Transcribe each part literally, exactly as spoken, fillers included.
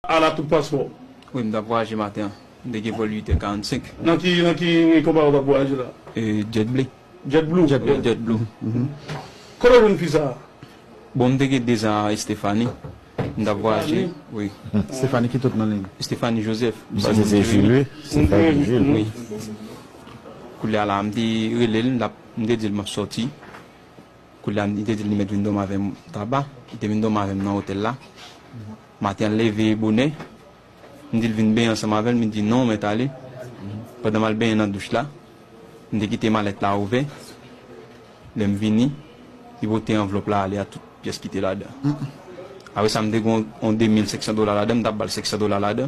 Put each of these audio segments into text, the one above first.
Ala tout paspò. Wi, m t ap vwayaje maten an. M te gen vòl uit è karannsenk. Nan ki, nan ki konpayi w t ap vwayaje la? E, JetBlue. JetBlue. JetBlue. JetBlue. Kote w jwenn fi sa a? Bon, m te gen dezan a Stephanie. M t ap vwayaje, wi. Stephanie ki tout non li? Stephanie Joseph. Sa se, se Jules, wi. Stephanie Jules. Wi. Koulye a la, m te rele l, m t ap, m te di l m ap sòti. Koulye a, li te di l li mèt vin dòmi avè m Taba. Li te vin dòmi avè m nan otèl la. Maten an, l leve bonè. M di l vin benyen ansanm avè l. Li di non, mèt ale. Pandan m al benyen nan douch la, m te kite malèt la ouvè. Lè m vini, li pote anvlòp la ale a tout pyès ki te ladan. Apre sa, m te gen yon de mil senk san dola ladan, m t ap ba l senk san dola ladan.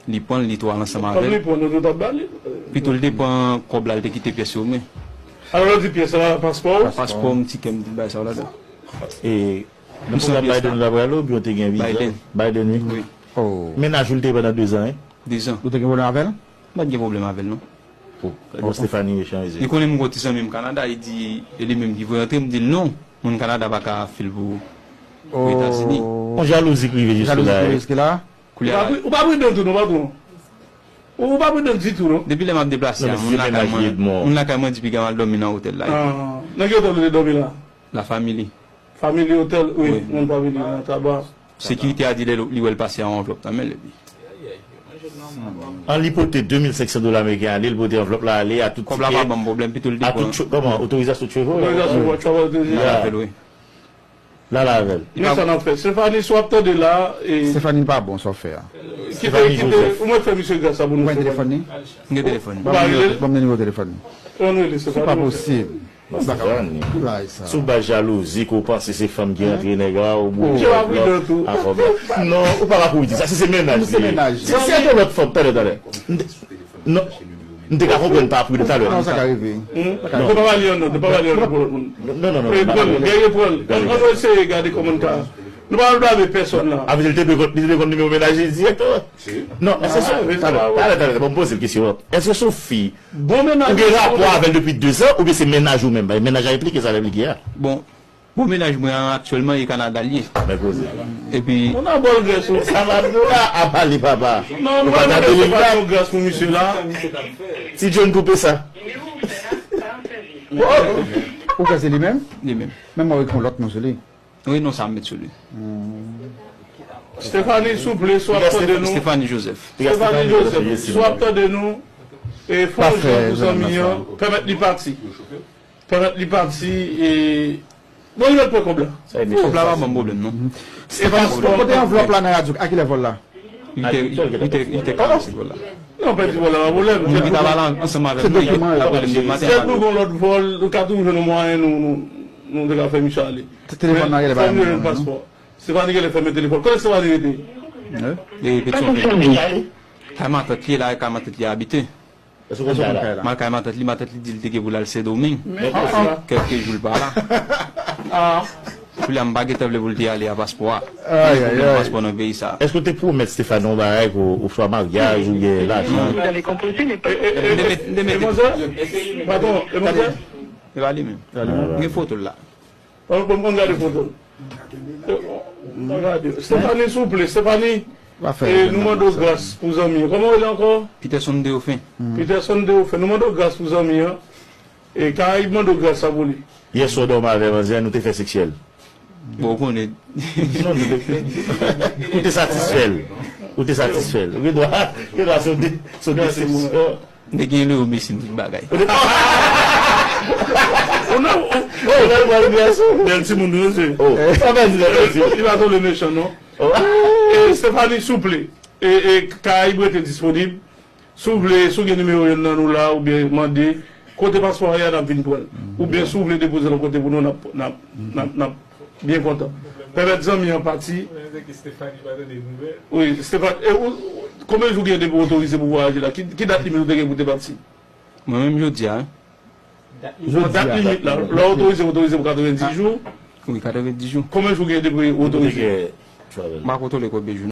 Li pran l, li tou al ansanm avè l. Kòm li pran l, nou tou t ap ba li. Pito l te pran kòb la, l te kite pyès yo men. Alò, lè w di pyès la, paspò w? Paspò m, tikè m, tout bagay sa yo ladan. E, nan pwogram Biden ou t ap prale oubyen w te gen viza? Biden. Biden, wi. Wi. Oh. Mennaj ou l te ye pandan dezan, wi? Dezan. Ou te gen pwoblèm avè l? M pa t gen pwoblèm avè l, non. Oh, bon, Stephanie chanje. Li konnen m gen yon ti zanmi m Kanada, li di, e li menm ki voye antre, m di l non, moun Kanada pa ka fè l pou, pou Etazini. Oh. Yon jalouzi k rive jiske la. Jalouzi k rive jiske la. Koulye a la. Ou pa pri-, ou pa pridan tou non, patwon. Ou, ou pa pridan ditou non. Depi lè m ap deplase a, moun lakay mwen, moun lakay mwen di piga m al dòmi nan otèl la. Ah, nan ki otèl ou te dòmi la? La Family. Family Hotel, wi, wi. Nan Family, nan Taba. Sekirite a di lè li wè l pase a yon anvlòp nan men l epi. An li pote de mil senk san dola ameriken ale, li pote anvlòp la ale a tout tikè. Kòb la pa ban m pwoblèm, pito l te pran. A tout cho-, kòman, otorizasyon travel? Otorizasyon pou travel, otorizasyon. Li avè l, wi. L al avè l. Men sa n ap fè. Stephanie, si w ap tande la, e Stephanie pa bon, sa w fè a. Kite, kite, ou mèt fè misye gras sa pou nou, Stephanie. Ou gen telefòn li? M gen telefòn li. Ou pa rele l? Ban m nimewo telefòn li. Ann rele Stephanie. Se pa posib. Non, Stephanie. Ki bagay sa? Sou baz jalouzi ke w panse se fanm ki rantre nèg la, ou bouke. Misye pa pridan tou. Non, ou pa ka kouri di sa. Si se mennaj li ye. Si se yon lòt fanm, talè, talè. Non. M te ka konprann pa pridan talè. Non, sa ka rive. Sa ka rive. Non, pa ba li yon non, pa ba li yon non pou lòt moun. Non, non, non, non. Pran l, gade, pran l. Ann, ann eseye gade kòman n ka. Nou pa blame pèsòn la. Avè l te dwe konn, li te dwe konn nimewo mennaj li dirèkteman. Non, èske se, talè, talè, talè, ban m poze l kesyon an. Èske se yon fi ou gen rapò avè l depi dezan, oubyen se mennaj ou menm? Mennaj la enplike sa l enplike a. Bon, Bon, mennaj mwen an aktyèlman e Kanada l ye. Men koze. Epi on a bòl grès ou. Sa va nou la a pale papa. Non, nou pa mande se pa yon grès pou misye la. Ti John koupe sa. Ou kwè se li menm? Li menm. Men mwen wè gen yon lòt non sou li. Wi, non sa m met sou li. Stephanie, souple, si w ap tande nou. Stephanie Joseph. Stephanie Joseph, si w ap tande nou, e, fè yon jou pou zanmi an, pèmèt li pati. Pèmèt li pati, e, bon, li mèt pran kòb la. Kòb la pa ban m pwoblèm, non. Se pa, kote anvlòp la nan radyo? A kilè vòl la? Uit è, uit è, uit è karannsenk vòl la. Non, pèdi vòl la, pa pwoblèm. Moun ki t ap al ansanm avè m nan, y ap rele m demen maten. Sèl nou gon lòt vòl, nou ka toujou jwenn yon mwayen, nou, nou, nou te ka fè misye ale. Telefòn nan genlè pa menm nan men nou. Stephanie genlè fèmen telefòn. Kote Stephanie rete? E, Petyonvil. Kay matant li la, kay matant li abite. Èske w konn kay la? M al kay matant li, matant li di l te gen pou l al Sendomeng. Kèlke jou l pa la. Koulye a m pa gentan vle pou l te ale a paspò a. Ay, ay, ay. Paspò nan peyi sa. Èske w te pwomèt Stephanie yon bagay, ke w, oswa maryaj, oubyen lajan? M te met, m te met. Patwon, e manzè? E pa li menm. M gen foto l la. Bon, bon, bon, gade foto. Bon, gade. Stephanie, souple, Stephanie, nou mande w gras pou zanmi an. Kòman w rele ankò? Peterson Deofen. Peterson Deofen, nou mande w gras pou zanmi an. E Karayib mande w gras sa pou li. Yèswa w dòmi avè manzè, nou te fè seksyèl. Bon, ou konnen. Non, nou te, ou te satisfè l. Ou te satisfè l. Ou gen dwa, gen dwa se yon de, se yon desepsyon. M te gen Leo Messi, m tout bagay. Ou nan, ou, bèl timoun, wi, mesye. Sa fè di lè mesye. Li pa twò mechan, non. E, Stephanie, souple. E, e, Karayib rete disponib. Si w vle, si w gen nimewo yonn nan nou la, oubyen mande, kote paspò a ye a, n ap vin pran l. Oubyen si w vle depoze l yon kote pou nou, n ap, n ap, n ap, n ap Byen kontan. Pèmèt zanmi an pati. Wi, Stephanie, e ou, konbyen jou w gen depi w otorize pou vwayaje la? Ki, ki dat limit ou te gen pou te pati? Mwen menm jodi a, wi. Dat limit la, lè w otorize, w otorize pou katrevenndis jou? Wi, katrevenndis jou. Konbyen jou w gen depi w otorize? M pa kontwole konbyen jou.